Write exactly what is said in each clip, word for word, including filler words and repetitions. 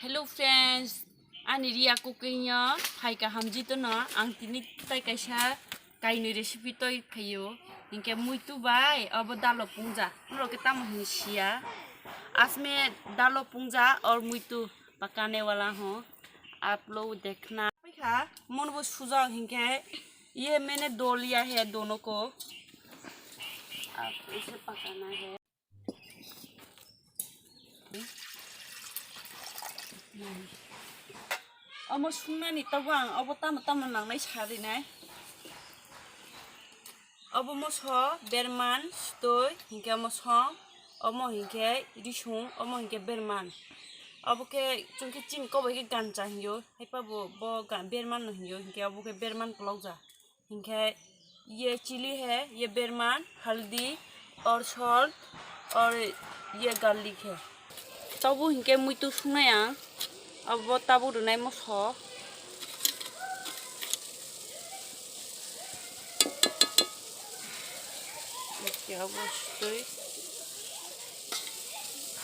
Hello friends, ani Riya Cooking o phaikha hamjwi tono. Ang tini tai kaisa kainwi recipe toi phaio. Hinkhe muitu bai obo dalo pungja. Norok khe tamo hini siya. Asme dalo pungja or muitu pakane wala ho. Aap log dekhna. Phaikha mono bo sujak hinkhe ye maine do liya hai dono ko. Aap ise pakana hai. Omo sungnani tabuk ang obo tamo tamo nangnai sa rinai. Obo moso berman sitoi, hinkhe omo song, omo hinkhe risung, omo hinkhe berman. Obo khe chwng khe chini kok bai khe gancha hinyo, haipa bo, bo ga-, berman no hinyo, hinkhe obo khe berman kolokja. Hinkhe ye chili hai, ye berman, haldi, or salt, or ye garlic hai. Tabuk hinkhe muitu sungnai ang, abo tabuk rwnai moso. Hinkhe abo sitoi,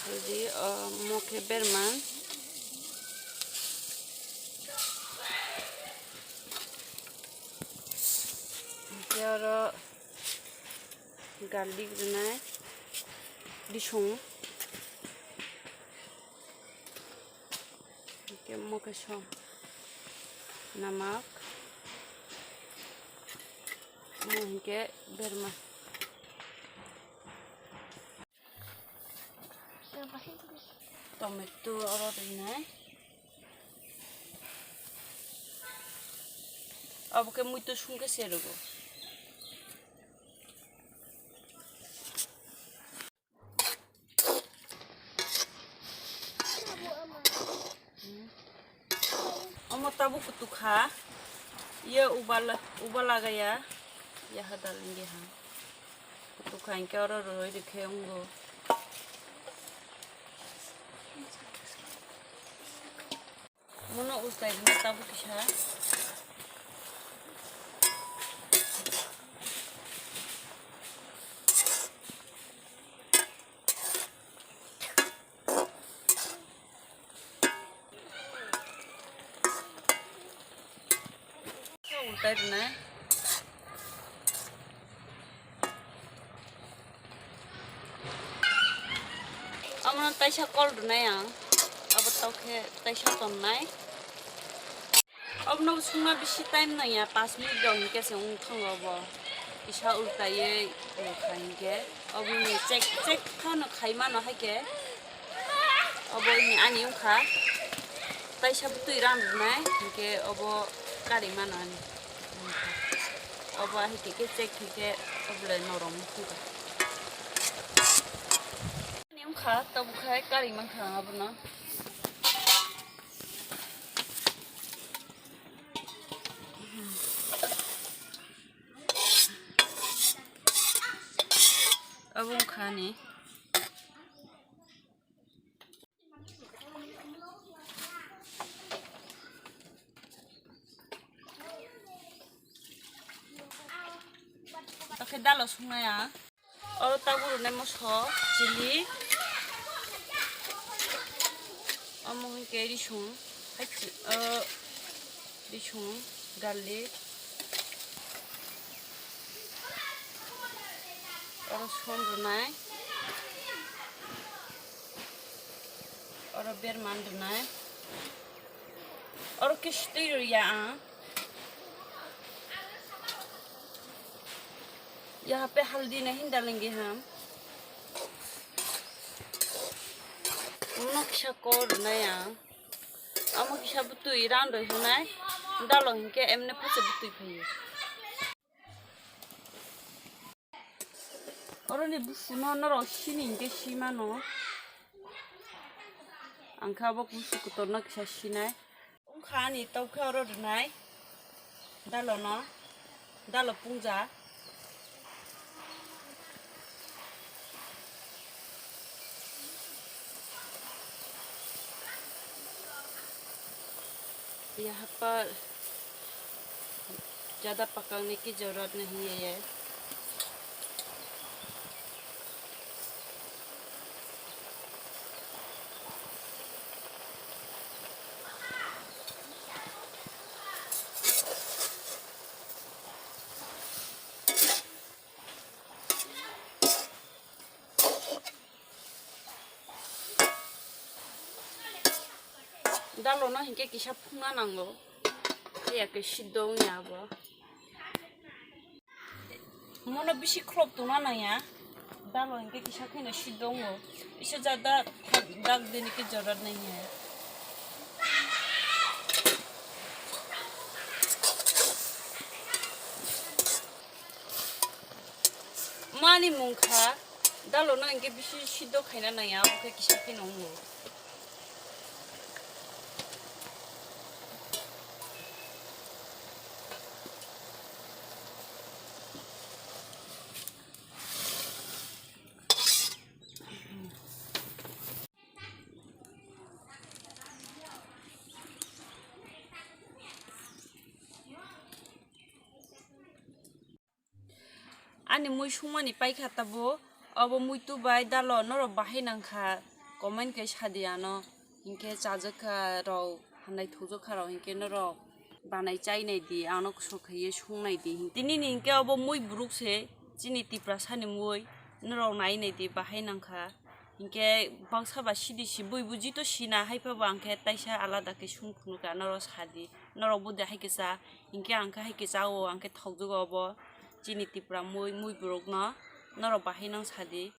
haldi, omo khe berman. Hinkhe oro garlic rwnai, risung, hinkhe omo khe song, namak, omo hinkhe berma. Tomato oro rinai. Abo khe muitu sungkhe se rwgo. Omo tabuk kutuk kha, ye ubala, ubala gaya, ya hadal inge ha. Kutuk kha hinkhe oro rwui rwkhe wngo. Mono ultai rwna tabuk kisa. Ultai rwnai. Omono taisa kol rwnai ang. Abo tokhe taisa tonnai. Obono sungna bisi time nangya, panch minute rok hinkhe se wng thango obo. Kisa ultaiwi khai hinkhe. Oboni check, check phano khai mano haikhe. Obo ini ani wngkha. Taisa bwtwi rang rwnai hinkhe obo kari mano ani. Obo ahai khe khe check khe khe obolai norom wngkha. Ani wngkha tabuk khai kari mankha ang abono. Obo wngkha ani. Tokhe dalo sungnai ang. Oro tabuk rwnai moso, chili. Omo hinkhe risung, hai, o, risung, garlic. Oro som rwnai. Oro berman rwnai. Oro khe sitwi rwya ang. Yaha pe haldi nahi hin dalenge ham. Omo kisa kol rwnai ang. Omo kisa bwtwi rang rwi hwnai. Dalo hinkhe emne phaisa bwtwi phaio. Oroni busuno norok sini hinkhe si mano. Ang khe abo busu kotorno kisa sinai. Wngkha ani tokhe oro rwnai. Dalono. Dalo pungja. यहाँ पर ज़्यादा पकाने की ज़रूरत नहीं है ये। Dalo no hinkhe kisa phungna nango. Haiya khe siddo wngya abo. Mono bisi khlop tongna nangya. Dalo hinkhe kisa kheno siddo wngo. Isa jada dak dini khe jorat nangya. Mani mungkha, dalo no hinkhe bisi siddo khaina nangya, abo khe kisa kheno wngo. Ani mui sungmani paikha tabuk, obo muitu bai dalo norok bahai nangkha, comment khe sadi ano, hinkhe chajakha rok, hanai thokjakkha rok, hinkhe norok banai chai nai di, ano kusu khaiye sung nai di. Tini ni hinkhe obo mui buruk se, chini Tiprasa ni mui, norok nai nai di, bahai nangkha. Hinkhe baksa ba sidi si bui buji to sina, haiphabo ang khe taisa alada khe sung phunukha, norok sadi, norok bo de hai khe cha, hinkhe ang khe hai khe cha o, ang khe thokjago obo chini Tipra mui, mui buruk no, norok bahai nang sadi.